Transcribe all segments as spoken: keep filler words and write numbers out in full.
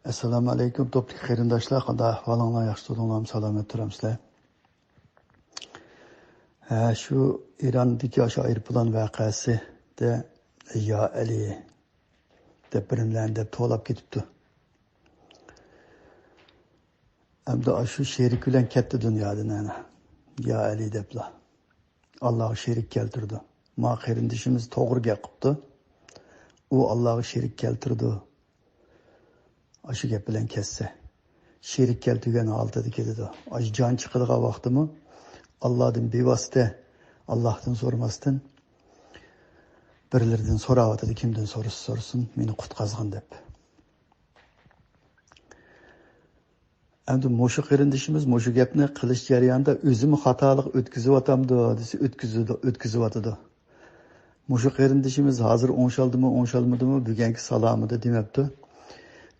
ئەسسالامۇ ئەلەيكۇم، توپتىكى قېرىنداشلار، قانداق ئەھۋالىڭلار؟ ياخشى تۇردۇڭلارمۇ؟ سالامەت تۇرامسىلەر؟ ھە، شۇ ئىراندىكى ئاشۇ ئايروپىلان ۋەقەسىدە «يا ئەلى» دەپ بىرىملەرنى دەپ توۋلاپ كېتىپتۇ. ئەمدى ئاشۇ شېرىك بىلەن كەتتى دۇنيادىن ئەنە. «يا ئەلى» دەپلا. ئاللاغا شېرىك كەلتۈرىدۇ. ما قېرىندىشىمىز توغرا گەپ قىپتۇ. ئۇ ئاللاغا شېرىك كەلتۈرىدۇ. ئاشۇ گەپ بىلەن كەتسە، شېرىك كەلتۈرگەن ھالىتىدە كېتىدۇ. ئاشۇ جان چىقىدىغان ۋاقتىمۇ ئاللادىن بىۋاسىتە، ئاللاھتىن سورىماستىن، بىرلىرىدىن سوراۋاتىدۇ، كىمدىن سورىسا سورىسۇن، مېنى قۇتقازغىن دەپ. ئەمدى مۇشۇ قېرىندىشىمىز مۇشۇ گەپنى قىلىش جەريانىدا ئۆزىمۇ خاتالىق ئۆتكۈزۈۋاتامدۇ دېسە، ئۆتكۈزىدۇ، ئۆتكۈزۈۋاتىدۇ. مۇشۇ قېرىندىشىمىز ھازىر ئوڭشالدىمۇ، ئوڭشالمىدىمۇ، بۈگۈنكى سالامىدا دېمەپتۇ.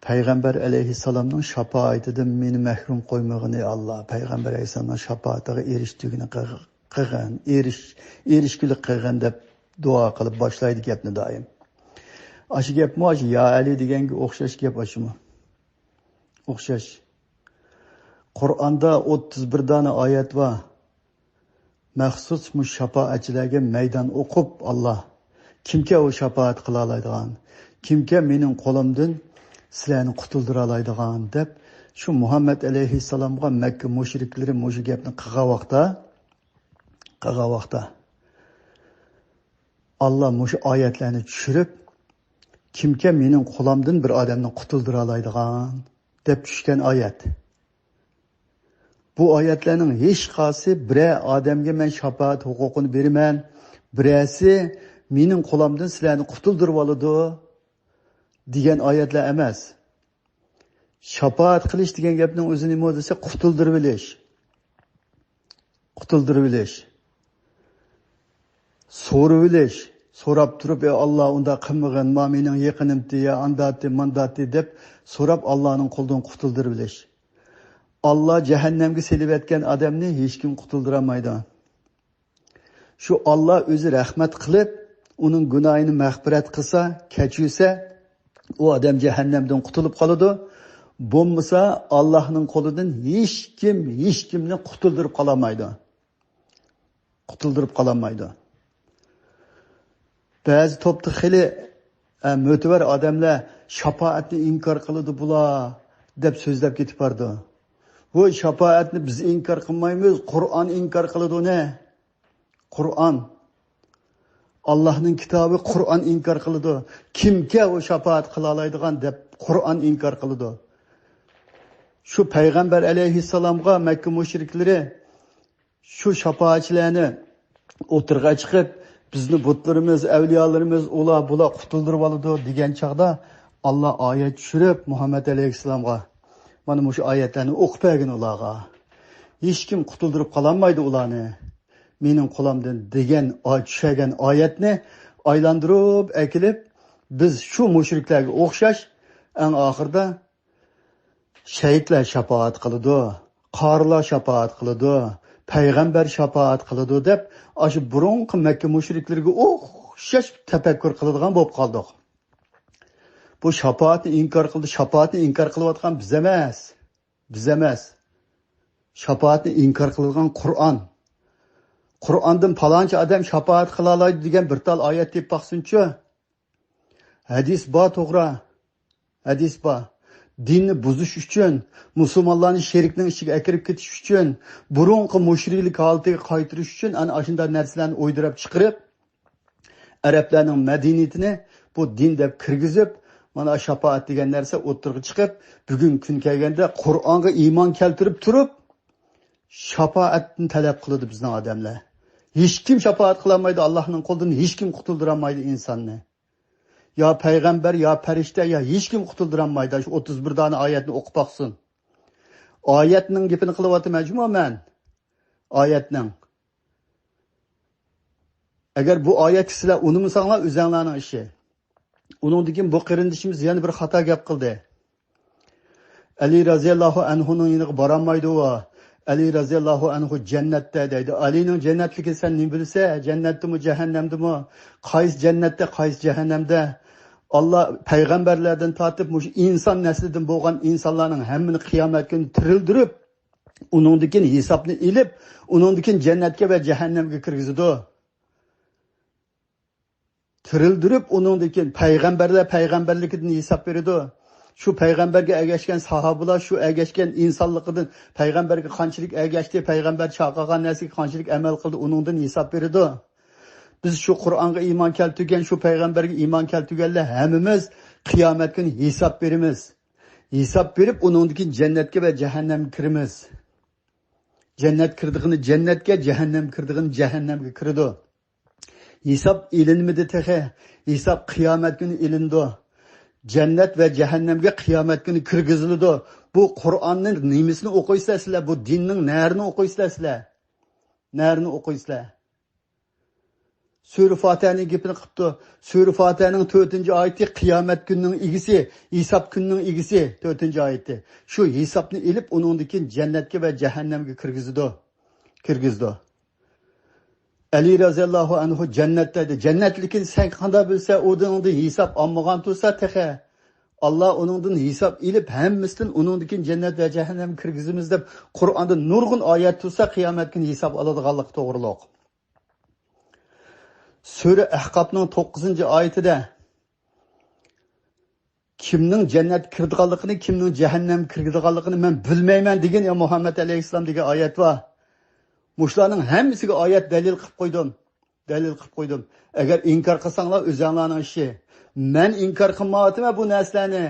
پەيغەمبەر ئەلەيھىسسالامنىڭ شاپائىتىدىن مېنى مەھرۇم قويمىغىن، ئەي ئاللا. پەيغەمبەر ئەلەيھىسسالامنىڭ شاپائىتىغا ئېرىشتۈگىنى قىغ-، قىغىن، ئېرىش-، ئېرىشكۈلۈك قىغىن دەپ دۇئا قىلىپ باشلايدۇ گەپنى دائىم. ئاشۇ گەپمۇ ئاشۇ «يا ئەلى» دېگەنگە ئوخشاش گەپ ئاشۇمۇ؟ ئوخشاش. قۇرئاندا ئوتتۇز بىر دانە ئايەت بار. مەخسۇس مۇشۇ شاپائەتچىلەرگە مەيدان ئوقۇپ، ئاللا، كىمكەن ئۇ شاپائەت قىلالايدىغان؟ كىمكەن مېنىڭ قولۇمدىن سىلەرنى قۇتۇلدۇرالايدىغان؟ دەپ، شۇ مۇھەممەد ئەلەيھىسسالامغا مەككە مۇشرىكلىرى مۇشۇ گەپنى قىلغان ۋاقتا، قىلغان ۋاقتا، ئاللا مۇشۇ ئايەتلەرنى چۈشۈرۈپ، كىمكەن مېنىڭ قولۇمدىن بىر ئادەمنى قۇتۇلدۇرالايدىغان؟ دەپ چۈشكەن ئايەت. بۇ ئايەتلەرنىڭ ھېچقايسى «بىرەر ئادەمگە مەن شاپائەت ھوقۇقىنى بېرىمەن، بىرەرسى مېنىڭ قولۇمدىن سىلەرنى قۇتۇلدۇرۇۋالىدۇ» دېگەن ئايەتلەر ئەمەس. شاپائەت قىلىش دېگەن گەپنىڭ ئۆزى نېمە دېسە، قۇتۇلدۇرۇۋېلىش. قۇتۇلدۇرۇۋېلىش. سورىۋېلىش. سوراپ تۇرۇپ، «ئەي ئاللا، ئۇنداق قىلمىغىن، ما مېنىڭ يېقىنىمتى يا ئانداتتى، مانداتتى» دەپ سوراپ، ئاللانىڭ قولىدىن قۇتۇلدۇرۇۋېلىش. ئاللا جەھەننەمگە سېلىۋەتكەن ئادەمنى ھېچكىم قۇتۇلدۇرالمايدۇ. شۇ ئاللا ئۆزى رەھمەت قىلىپ، ئۇنىڭ گۇناھىنى مەغپىرەت قىلسا، كەچۈرسە، ئۇ ئادەم جەھەننەمدىن قۇتۇلۇپ قالىدۇ. بولمىسا، ئاللانىڭ قولىدىن ھېچكىم، ھېچكىمنى قۇتۇلدۇرۇپ قالالمايدۇ. قۇتۇلدۇرۇپ قالالمايدۇ. بەزى توپتا خېلى، ئە، مۆتىۋەر ئادەملەر «شاپائەتنى ئىنكار قىلىدۇ بۇلار» دەپ سۆزلەپ كېتىپ بارىدۇ. ۋوي، شاپائەتنى بىز ئىنكار قىلمايمىز، قۇرئان ئىنكار قىلىدۇ ئۇنى. قۇرئان. ئاللانىڭ كىتابى قۇرئان ئىنكار قىلىدۇ. كىمكەن ئۇ شاپائەت قىلالايدىغان دەپ قۇرئان ئىنكار قىلىدۇ. شۇ پەيغەمبەر ئەلەيھىسسالامغا مەككە مۇشرىكلىرى شۇ شاپائەتچىلەرنى ئوتتۇرىغا چىقىپ، «بىزنى بۇتلىرىمىز، ئەۋلىيالىرىمىز، ئۇلار، بۇلار قۇتۇلدۇرۇۋالىدۇ» دېگەن چاغدا، ئاللا ئايەت چۈشۈرۈپ، مۇھەممەد ئەلەيھىسسالامغا، «مانا مۇشۇ ئايەتلەرنى ئوقۇپ بەرگىن ئۇلارغا. ھېچكىم قۇتۇلدۇرۇپ قالالمايدۇ ئۇلارنى مېنىڭ قولۇمدىن» دېگەن ئا-، چۈشەرگەن ئايەتنى ئايلاندۇرۇپ ئەكېلىپ، بىز شۇ مۇشرىكلەرگە ئوخشاش، ئەڭ ئاخىرىدا «شەھىدلەر شاپائەت قىلىدۇ، قارىلار شاپائەت قىلىدۇ، پەيغەمبەر شاپائەت قىلىدۇ» دەپ، ئاشۇ بۇرۇنقى مەككە مۇشرىكلىرىگە ئوخشاش تەپەككۇر قىلىدىغان بولۇپ قالدۇق. بۇ شاپائەتنى ئىنكار قىلدى، شاپائەتنى ئىنكار قىلىۋاتقان بىز ئەمەس. بىز ئەمەس. شاپائەتنى ئىنكار قىلىدىغان قۇرئان. قۇرئاندىن پالانچى ئادەم شاپائەت قىلالايدۇ دېگەن بىر تال ئايەت تېپىپ باقسۇنچۇ. ھەدىس بار، توغرا. ھەدىس بار. دىننى بۇزۇش ئۈچۈن، مۇسۇلمانلارنى شېرىكنىڭ ئىچىگە ئەكىرىپ كېتىش ئۈچۈن، بۇرۇنقى مۇشرىكلىك ھالىتىگە قايتۇرۇش ئۈچۈن ئەنە ئاشۇنداق نەرسىلەرنى ئويدۇراپ چىقىرىپ، ئەرەبلەرنىڭ مەدەنىيىتىنى بۇ دىن دەپ كىرگۈزۈپ، مانا شاپائەت دېگەن نەرسە ئوتتۇرىغا چىقىپ، بۈگۈنكى كۈن كەلگەندە قۇرئانغا ئىمان كەلتۈرۈپ تۇرۇپ، شاپائەتنى تەلەپ قىلىدۇ بىزنىڭ ئادەملەر. ھېچكىم شاپائەت قىلالمايدۇ، ئاللانىڭ قولىدىن ھېچكىم قۇتۇلدۇرالمايدۇ ئىنساننى. يا پەيغەمبەر، يا پەرىشتە، يا ھېچكىم قۇتۇلدۇرالمايدۇ شۇ ئوتتۇز بىر دانە ئايەتنى ئوقۇپ باقسۇن. ئايەتنىڭ گېپىنى قىلىۋاتىمەن جۇمۇ مەن. ئايەتنىڭ. ئەگەر بۇ ئايەتكە سىلەر ئۇنىمىساڭلار، ئۆزەڭلارنىڭ ئىشى. ئۇنىڭدىن كېيىن بۇ قېرىندىشىمىز يەنە بىر خاتا گەپ قىلدى. ئەلى رەزىياللاھۇ ئەنھۇنىڭ يېنىغا بارالمايدۇ ئۇ. ئەلى رەزىياللاھۇ ئەنھۇ جەننەتتە دەيدۇ. ئەلىنىڭ جەننەتلىكىنى سەن نېمە بىلىسەن؟ جەننەتتىمۇ، جەھەننەمدىمۇ؟ قايسى جەننەتتە، قايسى جەھەننەمدە؟ ئاللا پەيغەمبەرلەردىن تارتىپ مۇشۇ ئىنسان نەسلىدىن بولغان ئىنسانلارنىڭ ھەممىنى قىيامەت كۈنى تىرىلدۈرۈپ، ئۇنىڭدىن كېيىن ھېسابنى ئېلىپ، ئۇنىڭدىن كېيىن جەننەتكە ۋە جەھەننەمگە كىرگۈزىدۇ. تىرىلدۈرۈپ، ئۇنىڭدىن كېيىن پەيغەمبەرلەر پەيغەمبەرلىكىدىن ھېساب بېرىدۇ. شۇ پەيغەمبەرگە ئەگەشكەن ساھابىلار، شۇ ئەگەشكەن ئىنسانلىقىدىن، پەيغەمبەرگە قانچىلىك ئەگەشتى، پەيغەمبەر چاقىرغان نەرسىگە قانچىلىك ئەمەل قىلدى، ئۇنىڭدىن ھېساب بېرىدۇ. بىز شۇ قۇرئانغا ئىمان كەلتۈرگەن، شۇ پەيغەمبەرگە ئىمان كەلتۈرگەنلەر ھەممىمىز قىيامەت كۈنى ھېساب بېرىمىز. ھېساب بېرىپ، ئۇنىڭدىن كېيىن جەننەتكە ۋە جەھەننەمگە كىرىمىز. جەننەت كىرىدىغىنى جەننەتكە، جەھەننەم كىرىدىغىنى جەھەننەمگە كىرىدۇ. ھېساب ئېلىنمىدى تېخى. ھېساب قىيامەت كۈنى ئېلىنىدۇ. جەننەت ۋە جەھەننەمگە قىيامەت كۈنى كىرگۈزۈلىدۇ. بۇ قۇرئاننىڭ نېمىسىنى ئوقۇيسىلەر سىلەر؟ بۇ دىننىڭ نەرىنى ئوقۇيسىلەر سىلەر؟ نەرىنى ئوقۇيسىلەر؟ سۈرە فاتىھەنىڭ گېپىنى قىپتۇ. سۈرە فاتىھەنىڭ تۆتىنچى ئايىتى قىيامەت كۈنىنىڭ ئىگىسى، ھېساب كۈنىنىڭ ئىگىسى، تۆتىنچى ئايىتى. شۇ ھېسابنى ئېلىپ، ئۇنىڭدىن كېيىن جەننەتكە ۋە جەھەننەمگە كىرگۈزىدۇ. كىرگۈزىدۇ. ئەلى رەزىياللاھۇ ئەنھۇ جەننەتتە ئىدى. جەننەتلىكىنى سەن قانداق بىلسە، ئۇنىڭدىن ھېساب ئالمىغان تۇرسا تېخى. ئاللا ئۇنىڭدىن ھېساب ئېلىپ، ھەممىسىدىن ئۇنىڭدىن كېيىن جەننەت ۋە جەھەننەمگە كىرگۈزىمىز دەپ، قۇرئاندا نۇرغۇن ئايەت تۇرسا، قىيامەت كۈنى ھېساب ئالىدىغانلىقى توغرۇلۇق. سۈرە ئەھقاپنىڭ توققۇزىنچى ئايىتىدە كىمنىڭ جەننەتكە كىرىدىغانلىقىنى، كىمنىڭ جەھەننەمگە كىرىدىغانلىقىنى مەن بىلمەيمەن دېگىن، يا مۇھەممەد ئەلەيھىسسالام، دېگەن ئايەت بار. مۇشۇلارنىڭ ھەممىسىگە ئايەت دەلىل قىلىپ قويدۇم. دەلىل قىلىپ قويدۇم. ئەگەر ئىنكار قىلساڭلار، ئۆزۈڭلارنىڭ ئىشى. مەن ئىنكار قىلمايۋاتىمەن بۇ نەرسىلەرنى.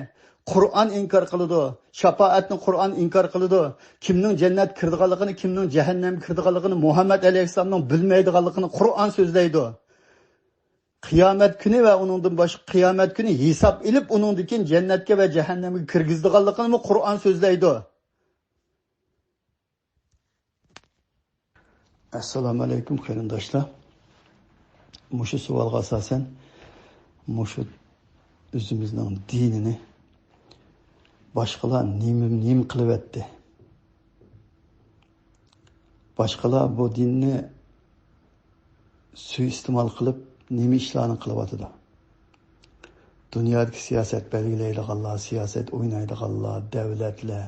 قۇرئان ئىنكار قىلىدۇ. شاپائەتنى قۇرئان ئىنكار قىلىدۇ. كىمنىڭ جەننەتكە كىرىدىغانلىقىنى، كىمنىڭ جەھەننەمگە كىرىدىغانلىقىنى مۇھەممەد ئەلەيھىسسالامنىڭ بىلمەيدىغانلىقىنى قۇرئان سۆزلەيدۇ. قىيامەت كۈنى ۋە ئۇنىڭدىن باشقا قىيامەت كۈنى ھېساب ئېلىپ، ئۇنىڭدىن كېيىن جەننەتكە ۋە جەھەننەمگە كىرگۈزىدىغانلىقىنىمۇ قۇرئان سۆزلەيدۇ. ئەسسالامۇ ئەلەيكۇم قېرىنداشلار. مۇشۇ سوئالغا ئاساسەن، مۇشۇ ئۆزىمىزنىڭ دىنىنى باشقىلار نېمە، نېمە قىلىۋەتتى؟ باشقىلار بۇ دىننى سۇيىئىستېمال قىلىپ، نېمە ئىشلارنى قىلىۋاتىدۇ؟ دۇنيادىكى سىياسەت بەلگىلەيدىغانلار، سىياسەت ئوينايدىغانلار، دەۋلەتلەر،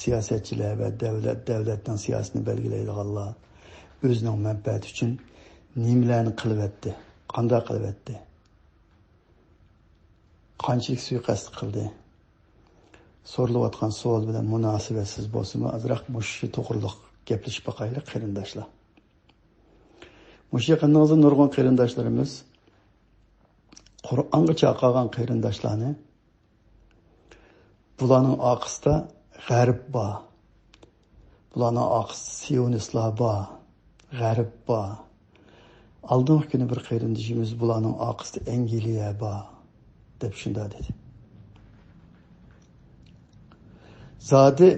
سىياسەتچىلەر ۋە دەۋلەت، دەۋلەتنىڭ سىياسىتىنى بەلگىلەيدىغانلار ئۆزىنىڭ مەنپەئەتى ئۈچۈن نېمىلەرنى قىلىۋەتتى؟ قانداق قىلىۋەتتى؟ قانچىلىك سۇيىقەست قىلدى؟ سورىلىۋاتقان سوئال بىلەن مۇناسىۋەتسىز بولسىمۇ، ئازراق مۇشۇ توغرىلىق گەپلىشىپ باقايلى، قېرىنداشلار. مۇشۇ يېقىنىڭىزدا نۇرغۇن قېرىنداشلىرىمىز قۇرئانغا چاقىرغان قېرىنداشلارنى، بۇلارنىڭ ئارقىسىدا غەرب بار، بۇلارنىڭ ئارقىسىدا سىيونىستلار بار، غەرب بار. ئالدىنقى كۈنى بىر قېرىندىشىمىز بۇلارنىڭ ئارقىسىدا ئەنگلىيە بار، دەپ شۇنداق دېدى. زادى،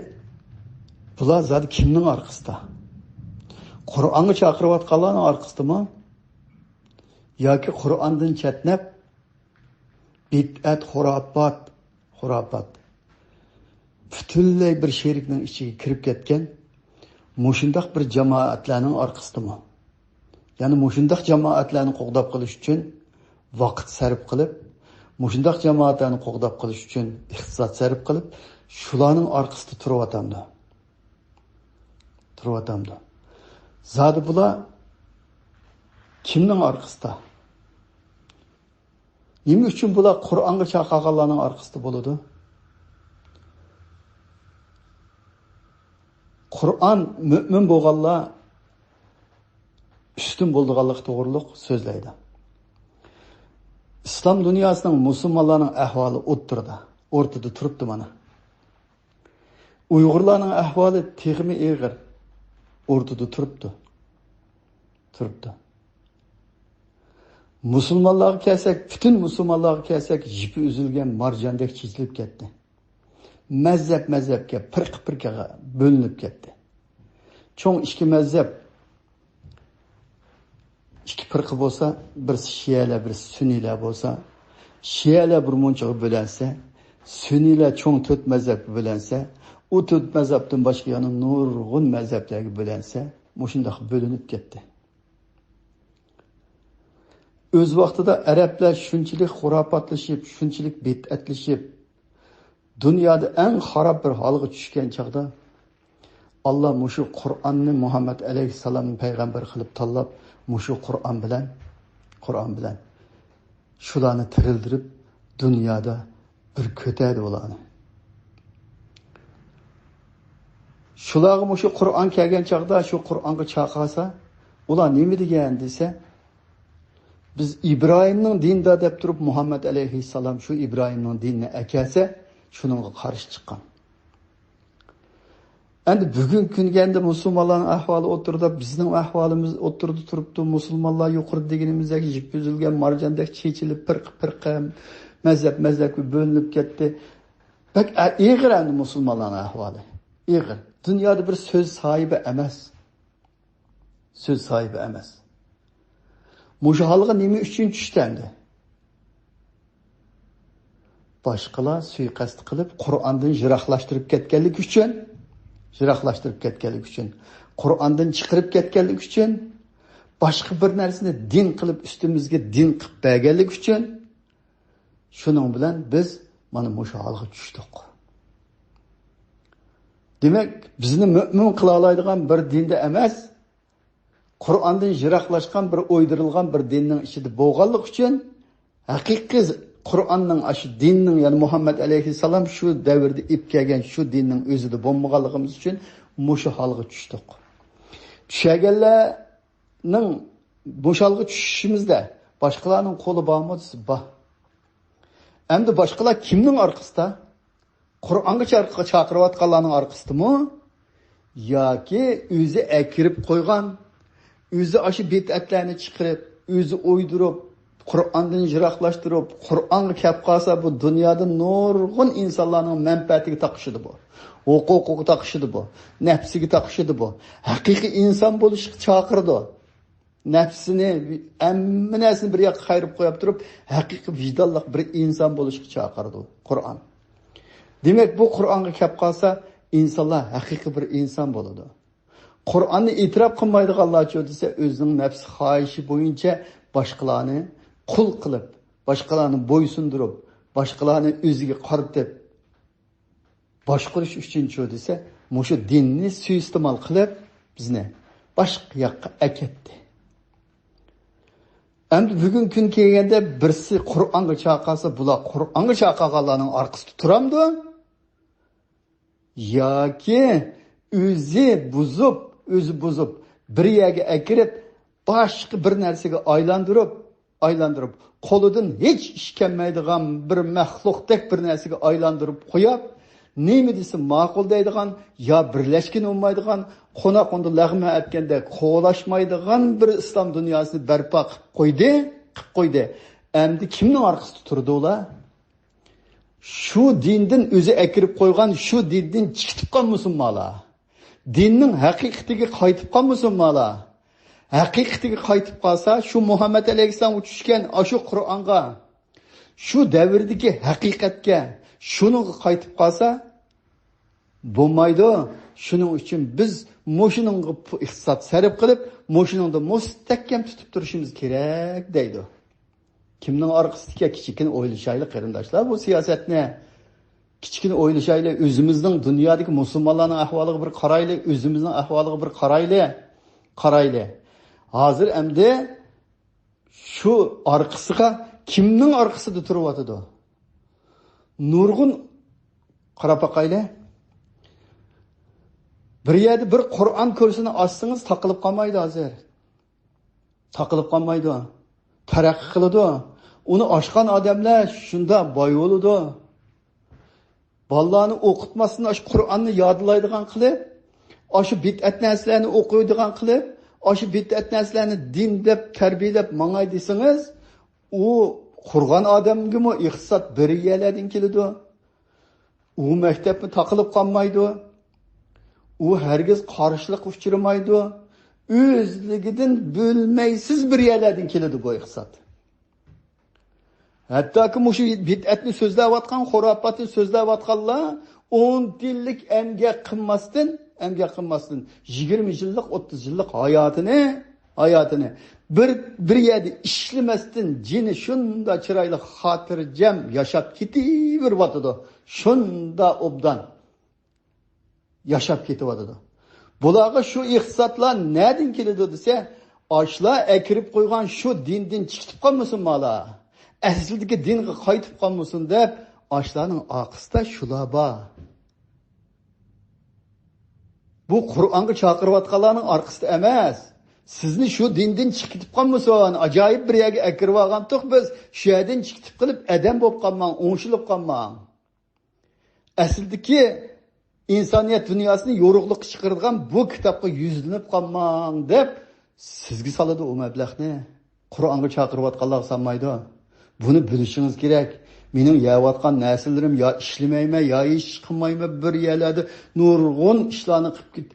بۇلار زادى كىمنىڭ ئارقىسىدا؟ قۇرئانغا چاقىرىۋاتقانلارنىڭ ئارقىسىدىمۇ؟ ياكى قۇرئاندىن چەتنەپ، بىدئەت، خۇراپات، خۇراپات، پۈتۈنلەي بىر شېرىكنىڭ ئىچىگە كىرىپ كەتكەن مۇشۇنداق بىر جامائەتلەرنىڭ ئارقىسىدىمۇ؟ يەنى مۇشۇنداق جامائەتلەرنى قوغداپ قېلىش ئۈچۈن ۋاقىت سەرپ قىلىپ، مۇشۇنداق جامائەتلەرنى قوغداپ قېلىش ئۈچۈن ئىقتىساد سەرپ قىلىپ، شۇلارنىڭ ئارقىسىدا تۇرۇۋاتامدۇ؟ تۇرۇۋاتامدۇ؟ زادى بۇلار كىمنىڭ ئارقىسىدا؟ نېمە ئۈچۈن بۇلار قۇرئانغا چاقىرغانلارنىڭ ئارقىسىدا بولىدۇ؟ قۇرئان مۆمىن بولغانلار ئۈستۈن بولىدىغانلىقى توغرۇلۇق سۆزلەيدۇ. ئىسلام دۇنياسىنىڭ، مۇسۇلمانلارنىڭ ئەھۋالى ئوتتۇرىدا، ئورتىدا تۇرۇپتۇ مانا. ئۇيغۇرلارنىڭ ئەھۋالى تېخىمۇ ئېغىر، ئورتىدا تۇرۇپتۇ. تۇرۇپتۇ. مۇسۇلمانلارغا كەلسەك، پۈتۈن مۇسۇلمانلارغا كەلسەك، يىپى ئۈزۈلگەن مارجاندەك چېچىلىپ كەتتى. مەزھەپ مەزھەپكە، پىرقە پىرقىگە بۆلۈنۈپ كەتتى. چوڭ ئىككى مەزھەپ، ئىككى پىرقە بولسا، بىرسى شىئەلەر، بىرسى سۈننىيلەر بولسا، شىئەلەر بىر مۇنچىغا بۆلەنسە، سۈننىيلەر چوڭ تۆت مەزھەپكە بۆلەنسە، ئۇ تۆت مەزھەپتىن باشقا يەنە نۇرغۇن مەزھەپلەرگە بۆلەنسە، مۇشۇنداق بۆلۈنۈپ كەتتى. ئۆز ۋاقتىدا ئەرەبلەر شۇنچىلىك خۇراپاتلىشىپ، شۇنچىلىك بىدئەتلىشىپ، دۇنيادا ئەڭ خاراب بىر ھالغا چۈشكەن چاغدا، ئاللا مۇشۇ قۇرئاننى مۇھەممەد ئەلەيھىسسالامنى پەيغەمبەر قىلىپ تاللاپ، مۇشۇ قۇرئان بىلەن، قۇرئان بىلەن شۇلارنى تىرىلدۈرۈپ، دۇنيادا بىر كۆتەردى ئۇلارنى. شۇلارغا مۇشۇ قۇرئان كەلگەن چاغدا، شۇ قۇرئانغا چاقىرسا، ئۇلار نېمە دېگەن دېسە، بىز ئىبراھىمنىڭ دىنىدا دەپ تۇرۇپ، مۇھەممەد ئەلەيھىسسالام شۇ ئىبراھىمنىڭ دىنىنى ئەكەلسە، شۇنىڭغا قارشى چىققان. ئەمدى بۈگۈنكى كۈنگە ئەمدى مۇسۇلمانلارنىڭ ئەھۋالى ئوتتۇرىدا، بىزنىڭ ئەھۋالىمىز ئوتتۇرىدا تۇرۇپتۇ. مۇسۇلمانلار يۇقىرىدا دېگىنىمىزدەك يىپ ئۈزۈلگەن مارجاندەك چېچىلىپ، پىرقە پىرقە، مەزھەپ مەزھەپكە بۆلۈنۈپ كەتتى. بەك ئە-، ئېغىر ئەمدى مۇسۇلمانلارنىڭ ئەھۋالى. ئېغىر. دۇنيادا بىر سۆز ساھىبى ئەمەس. سۆز ساھىبى ئەمەس. مۇشۇ ھالغا نېمە ئۈچۈن چۈشتى ئەمدى؟ باشقىلار سۇيىقەست قىلىپ، قۇرئاندىن يىراقلاشتۇرۇپ كەتكەنلىكى ئۈچۈن، يىراقلاشتۇرۇپ كەتكەنلىكى ئۈچۈن، قۇرئاندىن چىقىرىپ كەتكەنلىكى ئۈچۈن، باشقا بىر نەرسىنى دىن قىلىپ، ئۈستىمىزگە دىن قىلىپ بەرگەنلىكى ئۈچۈن، شۇنىڭ بىلەن بىز مانا مۇشۇ ھالغا چۈشتۇق. دېمەك، بىزنى مۆمىن قىلالايدىغان بىر دىندا ئەمەس، قۇرئاندىن يىراقلاشقان بىر ئويدۇرۇلغان بىر دىننىڭ ئىچىدە بولغانلىقى ئۈچۈن، ھەقىقىي قۇرئاننىڭ، ئاشۇ دىننىڭ، يەنى مۇھەممەد ئەلەيھىسسالام شۇ دەۋردە ئېلىپ كەلگەن شۇ دىننىڭ ئۆزىدە بولمىغانلىقىمىز ئۈچۈن مۇشۇ ھالغا چۈشتۇق. چۈشەگەنلەرنىڭ مۇشۇ ھالغا چۈشۈشىمىزدە باشقىلارنىڭ قولى بارمۇ دېسە، بار. ئەمدى باشقىلار كىمنىڭ ئارقىسىدا؟ قۇرئانغا چاق-، چاقىرىۋاتقانلارنىڭ ئارقىسىدىمۇ؟ ياكى ئۆزى ئەكىرىپ قويغان، ئۆزى ئاشۇ بىدئەتلەرنى چىقىرىپ، ئۆزى ئويدۇرۇپ، قۇرئاندىن يىراقلاشتۇرۇپ، قۇرئانغا كەپ قالسا، بۇ دۇنيادا نۇرغۇن ئىنسانلارنىڭ مەنپەئەتىگە تاقىشىدۇ بۇ. ھوقۇقىغا تاقىشىدۇ بۇ. نەپسىگە تاقىشىدۇ بۇ. ھەقىقىي ئىنسان بولۇشقا چاقىرىدۇ. نەپسىنى، ھەممە نەرسىنى بىر ياققا قايرىپ قويۇپ تۇرۇپ، ھەقىقىي ۋىجدانلىق بىر ئىنسان بولۇشقا چاقىرىدۇ قۇرئان. دېمەك، بۇ قۇرئانغا كەپ قالسا، ئىنسانلار ھەقىقىي بىر ئىنسان بولىدۇ. قۇرئاننى ئېتىراپ قىلمايدىغانلارچۇ دېسە، ئۆزىنىڭ نەپس خاھىشى بويىچە باشقىلارنى قۇل قىلىپ، باشقىلارنى بويسۇندۇرۇپ، باشقىلارنى ئۆزىگە قارىتىپ، باشقۇرۇش ئۈچۈنچۇ دېسە، مۇشۇ دىننى سۇيىئىستېمال قىلىپ، بىزنى باشقا ياققا ئەكەتتى. ئەمدى بۈگۈن كۈن كەلگەندە بىرسى قۇرئانغا چاقىرسا، بۇلار قۇرئانغا چاقىرغانلارنىڭ ئارقىسىدا تۇرامدۇ؟ ياكى ئۆزى بۇزۇپ، ئۆزى بۇزۇپ، بىر يەرگە ئەكىرىپ، باشقا بىر نەرسىگە ئايلاندۇرۇپ، ئايلاندۇرۇپ، قولىدىن ھېچ ئىش كەلمەيدىغان بىر مەخلۇقتەك بىر نەرسىگە ئايلاندۇرۇپ قويۇپ، نېمە دېسە ماقۇل دەيدىغان، يا بىرلەشكىلى بولمايدىغان، قوناق ئۇندا لەغمە ئەتكەندەك قوغلاشمايدىغان بىر ئىسلام دۇنياسىنى بەرپا قىلىپ قويدى، قىلىپ قويدى. ئەمدى كىمنىڭ ئارقىسىدا تۇرىدۇ ئۇلار؟ شۇ دىندىن ئۆزى ئەكىرىپ قويغان، شۇ دىندىن چىقىپ قالمىسۇن مالا. دىننىڭ ھەقىقىتىگە قايتىپ قالمىسۇن مالا. ھەقىقىتىگە قايتىپ قالسا، شۇ مۇھەممەد ئەلەيھىسسالامغا چۈشكەن ئاشۇ قۇرئانغا، شۇ دەۋردىكى ھەقىقەتكە، شۇنىڭغا قايتىپ قالسا، بولمايدۇ. شۇنىڭ ئۈچۈن بىز مۇشۇنىڭغا پۇ-، ئىقتىساد سەرپ قىلىپ، مۇشۇنىڭدا مۇستەھكەم تۇتۇپ تۇرۇشىمىز كېرەك دەيدۇ. كىمنىڭ ئارقىسىدىكى؟ كىچىككىنە ئويلىشايلى، قېرىنداشلار، بۇ سىياسەتنى. كىچىككىنە ئويلىشايلى، ئۆزىمىزنىڭ، دۇنيادىكى مۇسۇلمانلارنىڭ ئەھۋالىغا بىر قارايلى، ئۆزىمىزنىڭ ئەھۋالىغا بىر قارايلى. قارايلى. ھازىر ئەمدى شۇ ئارقىسىغا، كىمنىڭ ئارقىسىدا تۇرۇۋاتىدۇ؟ نۇرغۇن، قاراپ باقايلى. بىر يەردە بىر قۇرئان كۇرسىنى ئاچسىڭىز، تاقىلىپ قالمايدۇ ھازىر. تاقىلىپ قالمايدۇ. تەرەققىي قىلىدۇ. ئۇنى ئاچقان ئادەملەر شۇنداق باي بولىدۇ. بالىلارنى ئوقۇتماستىن، ئاشۇ قۇرئاننى يادلايدىغان قىلىپ، ئاشۇ بىدئەت نەرسىلەرنى ئوقۇيدىغان قىلىپ، ئاشۇ بىدئەت نەرسىلەرنى دىن دەپ تەربىيەلەپ ماڭاي دېسىڭىز، ئۇ قۇرغان ئادەمگىمۇ ئىقتىساد بىر يەرلەردىن كېلىدۇ. ئۇ مەكتەپمۇ تاقىلىپ قالمايدۇ. ئۇ ھەرگىز قارشىلىققا ئۇچرىمايدۇ. ئۆزلۈكىدىن بۆلمەيسىز بىر يەرلەردىن كېلىدۇ بۇ ئىقتىساد. ھەتتاكى مۇشۇ بىدئەتنى سۆزلەۋاتقان، خۇراپاتنى سۆزلەۋاتقانلار ئون تىيىنلىك ئەمگەك قىلماستىن، ئەمگەك قىلماستىن، يىگىرمە يىللىق، ئوتتۇز يىللىق ھاياتىنى ھاياتىنى بىر، بىر يەردە ئىشلىمەستىن جېنى شۇنداق چىرايلىق، خاتىرجەم ياشاپ كېتىۋېرىۋاتىدۇ. شۇنداق ئوبدان ياشاپ كېتىۋاتىدۇ. بۇلارغا شۇ ئىقتىسادلار نەدىن كېلىدۇ دېسە، ئاشۇلار ئەكىرىپ قويغان شۇ دىندىن چىقىتىپ قالمىسۇن مالا. ئەسلىدىكى دىنغا قايتىپ قالمىسۇن دەپ، ئاشۇلارنىڭ ئارقىسىدا شۇلار بار. بۇ قۇرئانغا چاقىرىۋاتقانلارنىڭ ئارقىسىدا ئەمەس. سىزنى شۇ دىندىن چىقىتىپ قالمىسۇن. ئاجايىپ بىر يەرگە ئەكىرىۋالغانتۇق بىز. شۇ يەردىن چىقىتىپ قېلىپ، ئادەم بولۇپ قالماڭ، ئوڭشىلىپ قالماڭ. ئەسلىدىكى ئىنسانىيەت دۇنياسىنى يورۇقلۇققا چىقىرىدىغان بۇ كىتابقا يۈزلىنىپ قالماڭ دەپ سىزگە سالىدۇ ئۇ مەبلەغنى. قۇرئانغا چاقىرىۋاتقانلارغا سالمايدۇ. بۇنى بىلىشىڭىز كېرەك. مېنىڭ يەۋاتقان نەرسىلىرىم يا ئىشلىمەيمەن، يا ھېچ قىلمايمەن، بىر يەرلەردە نۇرغۇن ئىشلارنى قىلىپ كېت-،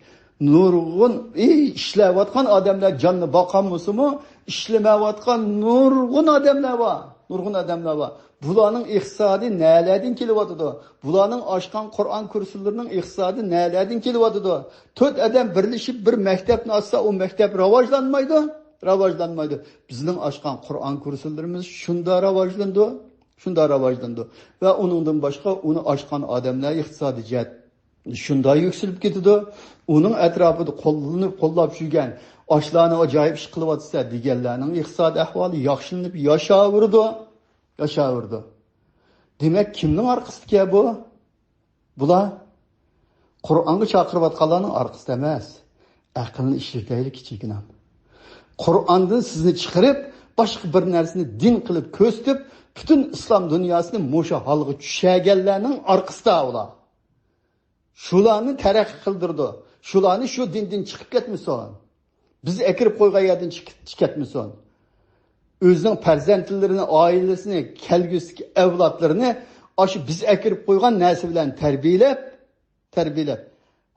نۇرغۇن، ئى، ئىشلەۋاتقان ئادەملەر جاننى باقالمىسىمۇ، ئىشلىمەيۋاتقان نۇرغۇن ئادەملەر بار. نۇرغۇن ئادەملەر بار. بۇلارنىڭ ئىقتىسادى نەلەردىن كېلىۋاتىدۇ؟ بۇلارنىڭ ئاچقان قۇرئان كۇرسلىرىنىڭ ئىقتىسادى نەلەردىن كېلىۋاتىدۇ؟ تۆت ئادەم بىرلىشىپ بىر مەكتەپنى ئاچسا، ئۇ مەكتەپ راۋاجلانمايدۇ؟ راۋاجلانمايدۇ. بىزنىڭ ئاچقان قۇرئان كۇرسلىرىمىز شۇنداق راۋاجلىنىدۇ، شۇنداق راۋاجلىنىدۇ. ۋە ئۇنىڭدىن باشقا ئۇنى ئاچقان ئادەملەر ئىقتىسادىي جەھەت شۇنداق يۈكسىلىپ كېتىدۇ. ئۇنىڭ ئەتراپىدا قوللىنىپ، قوللاپ يۈرگەن ئاشۇلارنى ئاجايىپ ئىش قىلىۋاتىسە دېگەنلەرنىڭ ئىقتىسادىي ئەھۋالى ياخشىلىنىپ ياشاۋېرىدۇ. ياشاۋېرىدۇ. دېمەك، كىمنىڭ ئارقىسىدىكەن بۇ؟ بۇلار قۇرئانغا چاقىرىۋاتقانلارنىڭ ئارقىسىدا ئەمەس. ئەقىلنى ئىشلىتەيلى، كىچىكىنەم. قۇرئاندىن سىزنى چىقىرىپ، باشقا بىر نەرسىنى دىن قىلىپ كۆرسىتىپ، پۈتۈن ئىسلام دۇنياسىنى مۇشۇ ھالغا چۈشەرگەنلەرنىڭ ئارقىسىدا ئۇلار. شۇلارنى تەرەققىي قىلدۇرىدۇ. شۇلارنى شۇ دىندىن چىقىپ كەتمىسۇن. بىز ئەكىرىپ قويغان يەردىن چىقىپ كەتمىسۇن. ئۆزىنىڭ پەرزەنتلىرىنى، ئائىلىسىنى، كەلگۈسىدىكى ئەۋلادلىرىنى ئاشۇ بىز ئەكىرىپ قويغان نەرسە بىلەن تەربىيەلەپ، تەربىيەلەپ،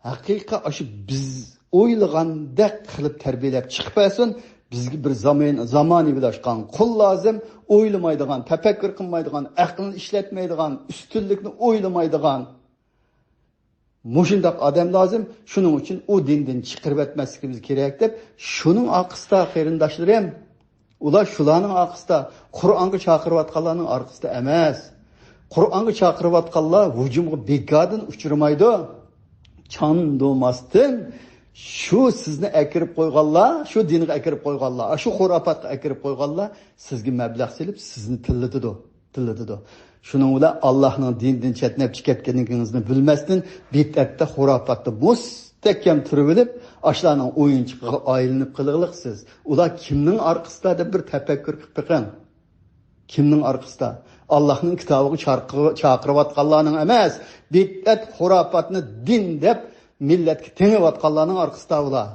ھەقىقەت ئاشۇ بىز ئويلىغاندەك قىلىپ تەربىيەلەپ چىقىپ بەرسۇن. بىزگە بىر زامان، زامانىۋىلاشقان قۇل لازىم، ئويلىمايدىغان، تەپەككۇر قىلمايدىغان، ئەقلىنى ئىشلەتمەيدىغان، ئۈستۈنلۈكنى ئويلىمايدىغان مۇشۇنداق ئادەم لازىم. شۇنىڭ ئۈچۈن ئۇ دىندىن چىقىرىۋەتمەسلىكىمىز كېرەك دەپ، شۇنىڭ ئارقىسىدا، قېرىنداشلىرىم، ئۇلار شۇلارنىڭ ئارقىسىدا، قۇرئانغا چاقىرىۋاتقانلارنىڭ ئارقىسىدا ئەمەس. قۇرئانغا چاقىرىۋاتقانلار ھۇجۇمغا بىكاردىن ئۇچرىمايدۇ. چاندۇرماستىن شۇ سىزنى ئەكىرىپ قويغانلار، شۇ دىنغا ئەكىرىپ قويغانلار، شۇ خۇراپاتقا ئەكىرىپ قويغانلار سىزگە مەبلەغ سېلىپ، سىزنى تىللىتىدۇ، تىللىتىدۇ. شۇنىڭ بىلەن ئاللاھنىڭ دىنىدىن چەتنەپ چىقىۋەتكەنلىكىڭىزنى بىلمەستىن، بىدئەتتە، خۇراپاتتا مۇستەھكەم تۇرۇۋېلىپ، ئاشۇلارنىڭ ئويۇنچۇقىغا ئايلىنىپ قېلىغلىق سىز. ئۇلار كىمنىڭ ئارقىسىدا دەپ بىر تەپەككۇر قىلىپ بېقىڭ. كىمنىڭ ئارقىسىدا؟ ئاللاھنىڭ كىتابىغا چاقىرىۋاتقانلارنىڭ ئەمەس، بىدئەت، خۇراپاتنى دىن دەپ مىللەتكە تېڭىۋاتقانلارنىڭ ئارقىسىدا ئۇلار.